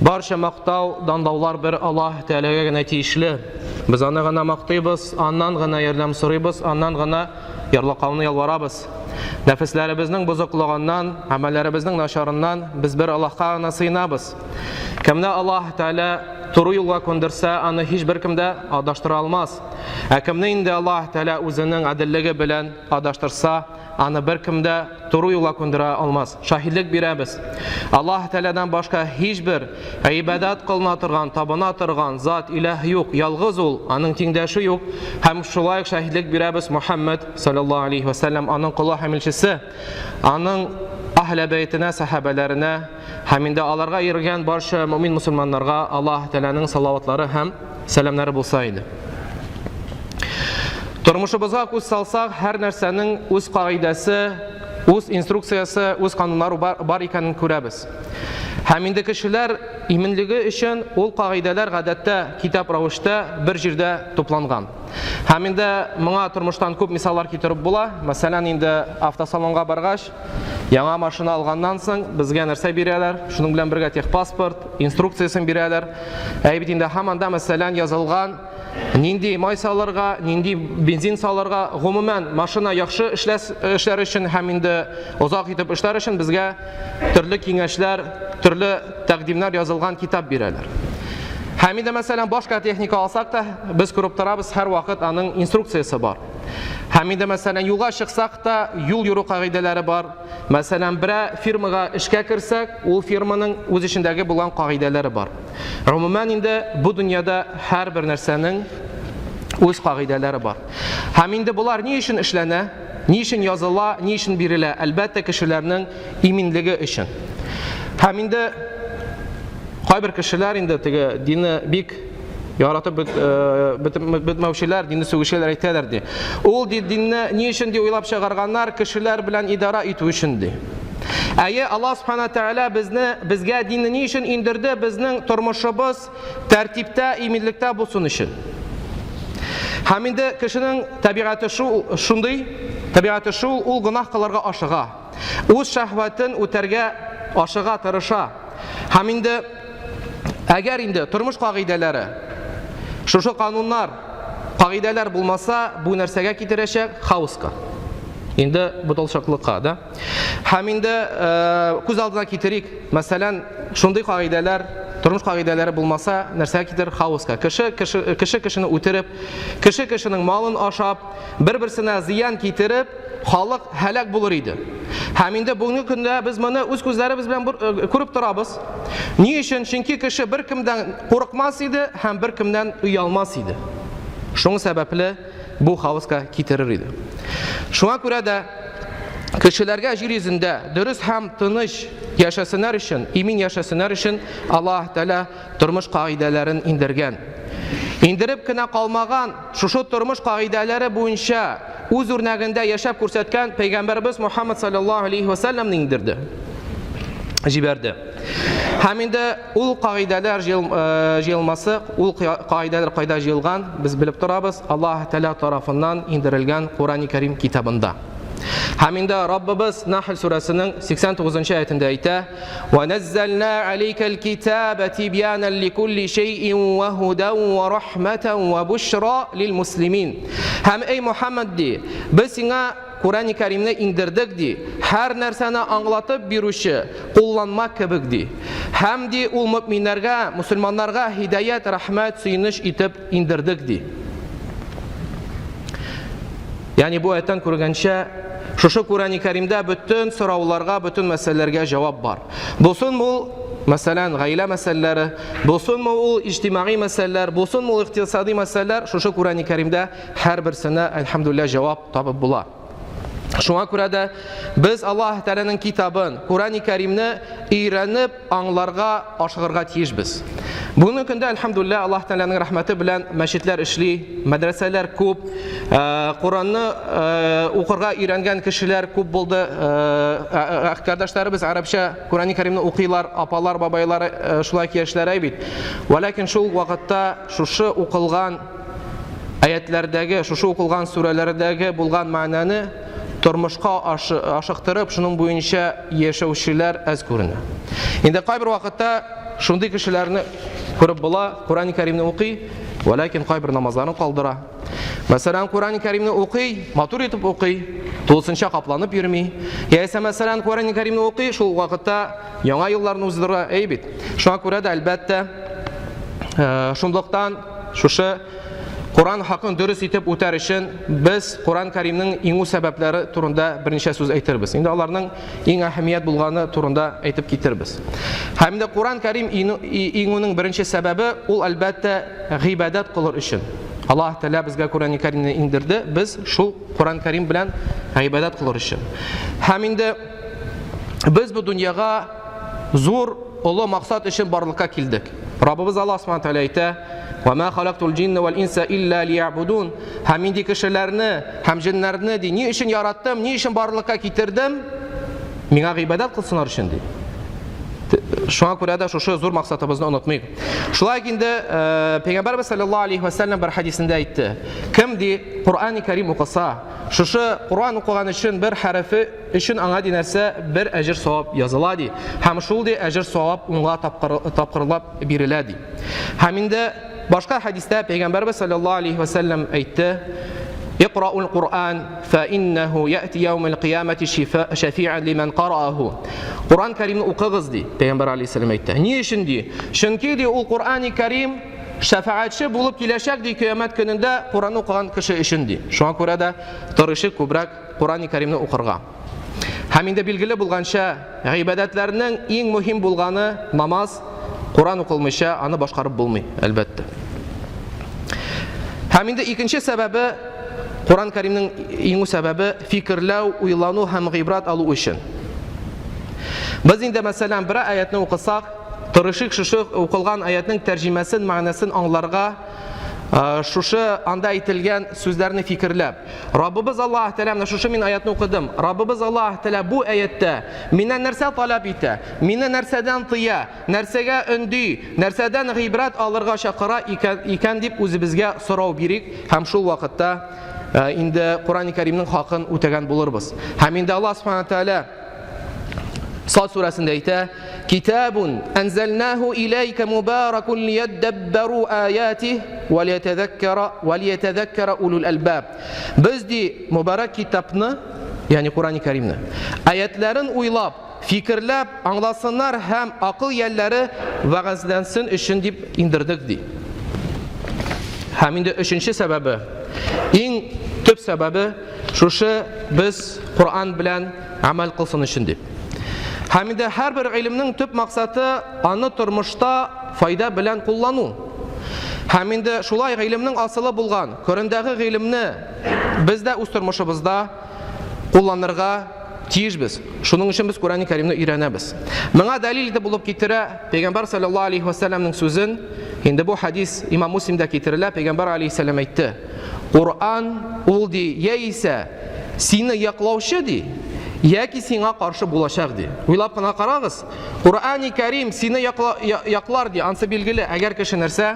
Барча мактау, данлаулар бер Аллаһ Тәгаләгә генә тиешле. Без аны гына мактыйбыз, аннан гына ярдәм сорыйбыз, аннан гына ярлыкауны ялварабыз. Нәфесләребезнең бозыклыгыннан, гамәлләребезнең начарыннан без бер Аллаһка гына сыенабыз. Кемне Аллаһ Тәгалә туры юлга күндерсә, аны һичбер кем дә адаштыра алмас. Ә кемне инде Аллаһ Тәгалә үзенең гаделлеге белән адаштырса, аны беркем дә туры юлга күндерә алмас. Шаһидлек бирәбез. Аллаһ Тәгаләдән башка һичбер гыйбадәт кылына торган, табына торган зат, иләһ юк, ялгыз ул, аның тиңдәше юк. Һәм шулай ук шаһидлек бирәбез Мухаммад саллаллаһу алейхи ва сәлләм аның колы һәм илчесе, аның әһле бәйтенә, сәхабәләренә һәм инде аларга йөргән барча мөмин мусульманнарга Аллаһ Тәгаләнең салаватлары һәм сәламнәре булса иде. Тормышыбызга күз салсак, һәр нәрсәнең үз кагыйдәсе, үз инструкциясе, үз кануннары бар, бар икәнен күрәбез. Һәм инде кешеләр иминлеге өчен ул кагыйдәләр гадәттә китап рәвештә бер җирдә тупланган. Һәм инде моңа тормыштан күп мисаллар китереп була. Мәсәлән, инде автосалонга баргач, яңа машина алганнан соң безгә нәрсә бирәләр? Шуның белән бергә техпаспорт, инструкциясен бирәләр. Әй бит инде һәм анда мәсәлән язылган нинди май салырга, нинди бензин салырга, гомумән машина яхшы эшләс, эшләр өчен һәм инде озак итеп эшләр өчен безгә төрле киңәшләр, төрле тәкъдимнәр язылган китап бирәләр. Һәм инде мәсәлән башка техника алсак та, без күреп торабыз, һәрвакыт аның инструкциясе бар. Һәм инде мәсәлән юлга чыксак та, юл йөрү кагыйдәләре бар. Мәсәлән, берә фирмага эшкә керсәк, ул фирманың үз эчендәге булган кагыйдәләре бар. Гомумән инде бу дөньяда һәрбер нәрсәнең үз кагыйдәләре бар. Һәм инде болар ни өчен эшләнә, ни өчен языла, ни өчен бирелә? Әлбәттә, кешеләрнең иминлеге өчен. Һәм инде кайбер кешеләр инде теге динне бик яратып бет, э, бетмәүчеләр, динне сүгүчеләр әйтәләр ди. Ул ди динне ни өчен ди уйлап чыгарганнар, кешеләр белән идара итү өчен ди. Әйе, Аллаһ Субхана Тәгалә безне безгә динне ни өчен индерде? Безнең тормышыбыз тәртиптә, иминлектә булсын өчен. Һәм инде кешенең табигате шул, шундый, табигате шул, ул гөнаһ кылырга ашыга. Үз шәһвәтен үтәргә ашыга, тырыша. Һәм инде әгәр инде тормыш кагыйдәләре, шушы кануннар, кагыйдәләр булмаса, бу нәрсәгә китерәчәк? Хаоска. Инде буталчыклыкка, да? Һәм инде э, күз алдына китерик, мәсәлән, шундый кагыйдәләр, тормыш кагыйдәләре булмаса, нәрсәгә китерер? Хаоска. Кеше, кеше, кеше кешене үтереп, кеше кешенең малын ашап, бер-берсенә зыян китереп, халык һәлак булыр иде. Һәм инде бүгенге көндә без моны үз күзләребез белән э, күреп торабыз. Ни өчен? Чөнки кеше беркемдән курыкмас иде һәм беркемнән оялмас иде. Шуның сәбәпле бу хаоска китерер иде. Шуңа күрә дә кешеләргә җир йөзендә дөрес һәм тыныч яшәсеннәр өчен, имин яшәсеннәр өчен Аллаһ Тәгалә тормыш кагыйдәләрен индергән. Индереп кенә калмаган, шушы тормыш кагыйдәләре буенча үз үрнәгендә яшәп күрсәткән пәйгамбәрбез Мухаммад саллаллаһу алейхи ва сәлләмне индерде. Җибәрде. Һәм инде ул кагыйдәләр э, җыелмасы, ул кагыйдәләр кайда җыелган, без белеп торабыз, Аллаһ Тәгалә тарафыннан индерелгән Курани Кәрим китабында. Һәм инде Раббыбыз Нахл сүрәсенең 89 аятендә әйтә: "Ва наззална алейкал китаба тибьянан ликулли шәйин ва һудан ва рахматан ва бушра лил муслимин". Һәм эй Мухаммад ди, без сиңа Курани Кәримне индердек ди, һәр нәрсәне аңлатып бирүче кулланма кебек ди. Һәм ди ул мөминнәргә, мусульманнарга һидаят, рәхмәт, сөенеч итеп индердек ди. Ягъни бу аяттан күргәнчә, шушы Курани Кәримдә бөтен сорауларга, бөтен мәсьәләләргә җавап бар. Булсынмы ул, мәсәлән, гаилә мәсьәләләре, булсынмы ул иҗтимагый мәсьәләләр, булсынмы ул икътисади мәсьәләләр, шушы Курани Кәримдә һәрберсенә, әлхәмдүлилләһ, җавап табып була. Шуңа күрә дә без Аллаһ Тәгаләнең китабын, Курани Кәримне өйрәнеп, аңларга, ашыгырга тиешбез. Бүгенге көндә, әлхәмдүлилләһ, Аллаһ Тәгаләнең рәхмәте белән мәчетләр эшли, мәдрәсәләр күп, э, Куранны э, укырга өйрәнгән кешеләр күп булды. Э, кардәшләребез арабча Курани Кәримне укыйлар, апалар, бабайлар шулай яшьләр бит. Вәләкин шул вакытта шушы укылган Аятләрдәге, шушы укылган сүрәләрдәге булган мәгънәне тормышка ашыктырып, шуның буенча яшәүчеләр әз күренә. Инде кайбер вакытта шундый кешеләрне күреп була, Коръән Кәримне укый, вәләкин кайбер намазларын калдыра. Мәсәлән, Коръән Кәримне укый, матур итеп укый, тулысынча капланып йөрми. Яисә мәсәлән, Коръән Кәримне укый, шул вакытта яңа елларны уздыра, әй бит. Шуңа күрә дә әлбәттә, э, шунлыктан шушы Коран хакын дөрес итеп үтәр өчен без Коран Кәримнең иңү сәбәпләре турында берничә сүз әйтербез. Инде аларның иң әһәмият булганы турында әйтеп китербез. Һәм инде Коран Кәрим иңүнең беренче сәбәбе ул әлбәттә гыйбадәт кылыр өчен. Аллаһ Тәгалә безгә Коран Кәримне иңдерде, без шул Коран Кәрим белән гыйбадәт кылыр өчен. Һәм инде без бу дөньяга зур олы максат өчен барлыкка килдек. Раббыбыз Аллаһ Субхану тәгалә әйтә: "Ва ма халактул джинна вал инса илля лиябудун." Һәм мин ди кешеләрне һәм җеннәрне ди ни өчен яраттым, ни өчен барлыкка китердем? Миңа гыйбадәт кылсыннар өчен ди. Шуңа күрә дә шушы зур максатыбызны онытмыйк. Шулай инде э, Пәйгамбәрбез саллаллаһу алейхи ва саллям бер хәдисендә әйтте. Кем ди Коръән Кәрим укыса, шушы Коръән укыган өчен бер хәрефе өчен аңа ди нәрсә бер әҗер савап языла ди. Һәм шул ди әҗер савап унга тапкыр, тапкырлап бирелә ди. Һәм инде башка хәдистә Пәйгамбәрбез саллаллаһу алейхи ва саллям әйтте: Икра'ул Кур'ан фа иннаху яти яумал кыямати шафи'ан лиман карааху. Кур'ан Кәримне укыгыз ди, Пәйгамбәр алейхиссалам әйтте. Ни өчен ди? Чөнки ди ул Кур'ани Кәрим шәфәгатьче булып киләчәк ди кыямәт көнендә Кур'ан укыган кеше өчен ди. Шуңа күрә дә тырышып күбрәк Коръәни Кәримне укырга. Һәм инде билгеле булганча, гыйбадәтләрнең иң мөһим булганы намаз, Коръән укылмыйча аны башкарып булмый, әлбәттә. Һәм инде икенче сәбәбе Коръән Кәримнең иңү сәбәбе фикерләү, уйлану һәм гыйбрат алу өчен. Без инде мәсәлән бер аятны укысак, тырышыйк шушы укылган аятның тәрҗемәсен, мәгънәсен аңларга, шушы анда әйтелгән сүзләрне фикерләп. Раббыбыз Аллаһ Тәгалә, менә шушы мин аятны укыдым. Раббыбыз Аллаһ Тәгалә бу аятта миннән нәрсә таләп итә? Мине нәрсәдән тыя? Нәрсәгә өнди? Нәрсәдән гыйбрәт алырга чакыра икән, икән дип үзебезгә сорау бирик һәм шул вакытта э, инде Коръән Кәримнең хакын үтәгән булырбыз. Һәм инде Аллаһ Субхану Тәгалә Сад сүрәсендә әйтә, Китабун анзалнаху иләйкә мубаракун лияддаббару аятих ва лиятазаккара ва лиятазаккара улул албаб. Без ди мубарак китапны, ягъни Коръән Кәримне, аятларын уйлап, фикерләп аңласыннар һәм акыл ияләре вәгазьләнсен өчен дип индердек ди. Һәм инде өченче сәбәбе, иң төп сәбәбе шушы без Коръән белән гамәл кылсын өчен дип. Һәм инде һәрбер гыйлемнең төп максаты аны тормышта файда белән куллану. Һәм инде шулай гыйлемнең асылы булган Коръәндәге гыйлемне без дә үз тормышыбызда кулланырга тиешбез. Шуның өчен без Коръән Кәримне өйрәнәбез. Моңа дәлил итеп булып китерә Пәйгамбәр саллаллаһу алейхи ва сәлламнең сүзен. Инде бу хадис Имам Муслимда китерелә. Пәйгамбәр алейхиссәлам әйтте: Коръән ул ди яисә сине яклаучы ди, яки сиңа каршы булачак ди. Уйлап кына карагыз, Коръәни Кәрим сине якла, яклар ди, ансы билгеле. Әгәр кеше нәрсә?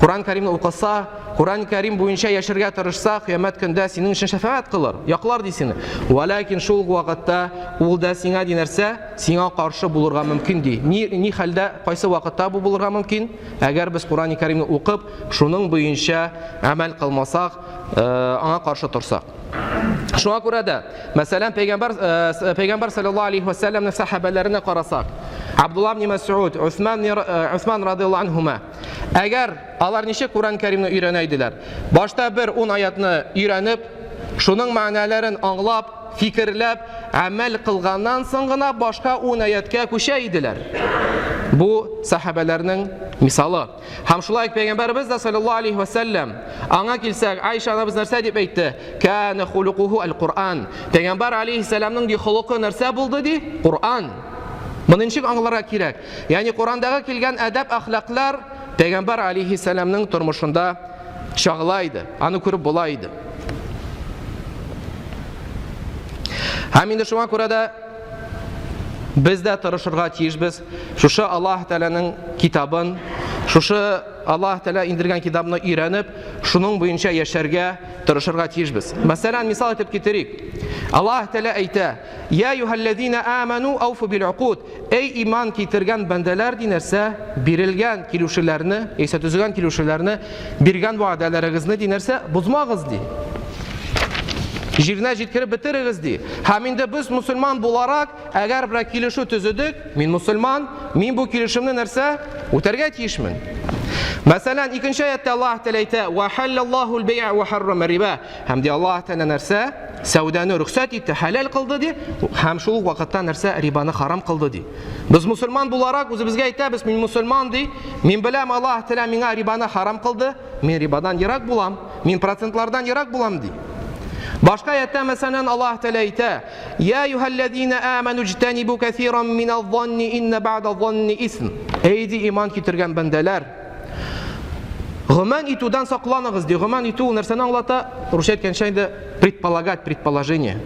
Коръән Кәримне укыса, Коръән Кәрим буенча яшәргә тырышса, кыямәт көндә синең өчен шәфәгать кылыр, яклар ди сине. Вәләкин шул вакытта ул да сиңа ди нәрсә? Сиңа каршы булырга мөмкин ди. Ни, ни хәлдә, кайсы вакытта бу булырга мөмкин? Әгәр без Коръәни Кәримне укып, шуның буенча гамәл кылмасак, э, аңа каршы торсак. Шуңа күрә дә, мәсәлән, пәйгамбәр э, пәйгамбәр саллаллаһу алейхи ва сәлламның сахабәләренә карасак, Абдулла ибн Мәс'уд, Усман э, Усман радияллаһу анһума, әгәр алар ничек Коръән Кәримне өйрәнә иделәр? Башта бер ун аятны өйрәнеп, шуның мәгънәләрен аңлап, фикерләп, гамәл кылганнан соң гына башка ун аяткә күчә иделәр. Бу сахабәләрнең мисалы. Һәм шулай ук пәйгамбәребез дә саллаллаһу алейхи ва сәлләм аңа килсәк, Айша анабыз нәрсә дип әйтте? Кана хулукуху аль-Кур'ан. Пәйгамбәр алейхиссәламның ди холыкы нәрсә булды ди? Кур'ан. Моны ничек аңларга кирәк? Ягъни Коръәндәге килгән әдәп әхлаклар пәйгамбәр алейхиссәламның тормышында чагыла иде. Аны күреп була иде. Һәм инде шуңа күрә дә без дә тырышырга тиешбез. Шушы Аллаһ Тәгаләнең китабын, Шушы Аллаһ Тәгалә индергән китапны өйрәнеп, шуның буенча яшәргә тырышырга тиешбез. Мәсәлән, мисал итеп китерик. Аллаһ Тәгалә әйтә: "Я юһәлләзина аману ауфу бил укуд". Эй иман китергән бәндәләр, ди нәрсә? Бирелгән килүшеләрне, яисә төзегән килүшеләрне, биргән вәгъдәләрегезне, ди нәрсә? Бозмагыз, ди. Җиренә җиткереп бетерегез, ди. Һәм инде без мусульман буларак, әгәр берәр килешү төзедек, мин мусульман, мин бу килешүне нәрсә? Үтәргә тиешмен. Мәсәлән, икенче аятта Аллаһ Тәгалә әйтә: "Ва халлаллаһу аль-бей'a ва харрама риба". Һәм ди Аллаһ Тәгалә нәрсә? Сәүдәне рөхсәт итте, хәләл кылды ди, һәм шул ук вакытта нәрсә? Рибаны харам кылды ди. Без мусульман буларак үзебезгә әйтәбез, мин мусульман ди, мин беләм Аллаһ Тәгалә миңа рибаны харам кылды, мин рибадан ерак булам, мин процентлардан ерак булам ди. Башка аятта мәсәлән Аллаһ Тәгалә әйтә: "Я юһәлләзина аману җтанибу кәсиран миназ-занни инна бәгъдаз-занни исм". Эй ди иман китергән бәндәләр, Гөман итүдән сакланыгыз ди. Гөман итү ул нәрсәне аңлата? Русча әйткәнчә инде предполагать, предположение.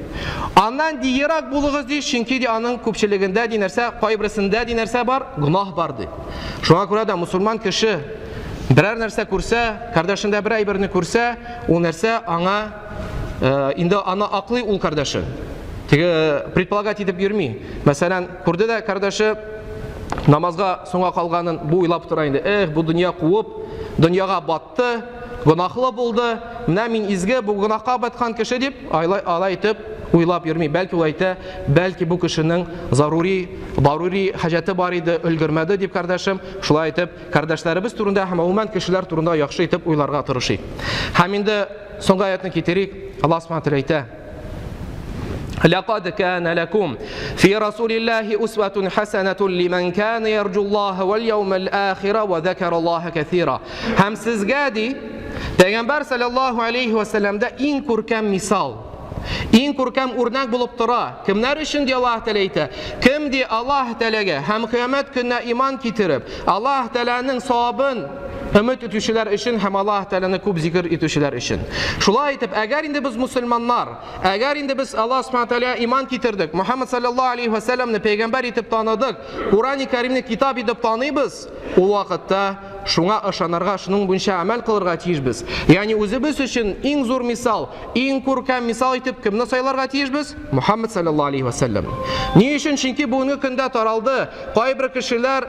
Аннан ди ерак булыгыз ди, чөнки ди аның күпчелегендә ди нәрсә, кайберсендә ди нәрсә бар? Гөнаһ бар ди. Шуңа күрә дә мусульман кеше берәр нәрсә күрсә, кардәшендә бер әйберне күрсә, ул нәрсә аңа э, инде аны аклый ул кардәшен. Теге предполагать итеп йөрми. Мәсәлән, күрде дә кардәше намазга соңга калганын бу уйлап тора инде. Эх, бу дөнья куып, дөньяга батты, гөнаһлы булды. Менә мин изге, бу гөнаһка баткан кеше дип, алай, алай итеп уйлап йөрми. Бәлки ул әйтә, бәлки бу кешенең зарури, зарури хаҗәте бар иде, өлгермәде дип кардәшем. Шулай итеп, кардәшләребез турында һәм гомумән кешеләр турында яхшы итеп уйларга тырышыйк. Һәм инде соңгы аятны китерик. Аллаһ Субхану тәгалә әйтә: لقد كان لكم في رسول الله أسوة حسنة لمن كان يرجو الله واليوم الآخر وذكر الله كثيرا. Һәм сезгә ди, Пәйгамбәр саллаллаһу алейхи ва сәлләмдә иң күркәм мисал, иң күркәм үрнәк булып тора. Кемнәр өчен ди Аллаһ Тәгалә әйтә? Кем ди Аллаһ Тәгаләгә һәм кыямәт көненә иман китереп, Аллаһ Тәгаләнең савабын өмет итүчеләр өчен һәм Аллаһ Тәгаләне күп зикер итүчеләр өчен. Шулай итеп, әгәр инде без мусульманнар, әгәр инде без Аллаһ Субхану Тәгаләгә иман китердек, Мухаммад саллаллаһу алейхи ва сәлләмне пәйгамбәр итеп таныдык, Курани Кәримне китап итеп таныйбыз, ул вакытта шуңа ышанырга, шуның буенча әмәл кылырга тиешбез. Ягъни үзебез өчен иң зур мисал, иң күркәм мисал итеп кемне сайларга тиешбез? Мухаммад саллаллаһу алейхи ва сәлләм. Ни өчен? Чөнки бүгенге көндә таралды кайбер кешеләр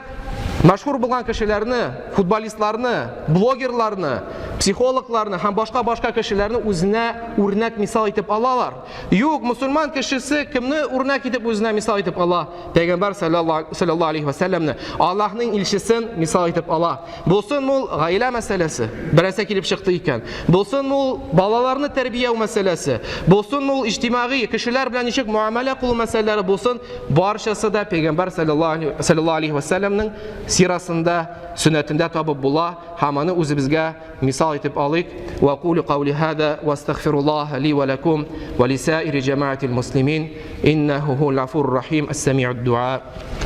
мәшһүр булган кешеләрне, футболистларны, блогерларны, психологларны һәм башка-башка кешеләрне үзенә үрнәк мисал итеп алалар. Юк, мусульман кешесе кемне үрнәк итеп үзенә мисал итеп ала? Пәйгамбәр саллаллаһу алейхи ва сәлләмне, Аллаһның илчесен мисал итеп ала. Булсын ул гаилә мәсьәләсе, берәрсе килеп чыкты икән. Булсын ул балаларны тәрбияү мәсьәләсе, булсын ул иҗтимагый кешеләр белән ничек муамәлә кылу мәсьәләләре булсын, барчасы да пәйгамбәр саллаллаһу алейхи ва сәлләмнең сирасында, сөннәтендә табып була һәм аны үзебезгә мисал итеп алыйк. Ва кулю каули хада ва астагфируллаһ ли ва лакум ва лисаири җәмәгатил муслимин иннаху хуал гафурур рахим ас-сами'уд дуа.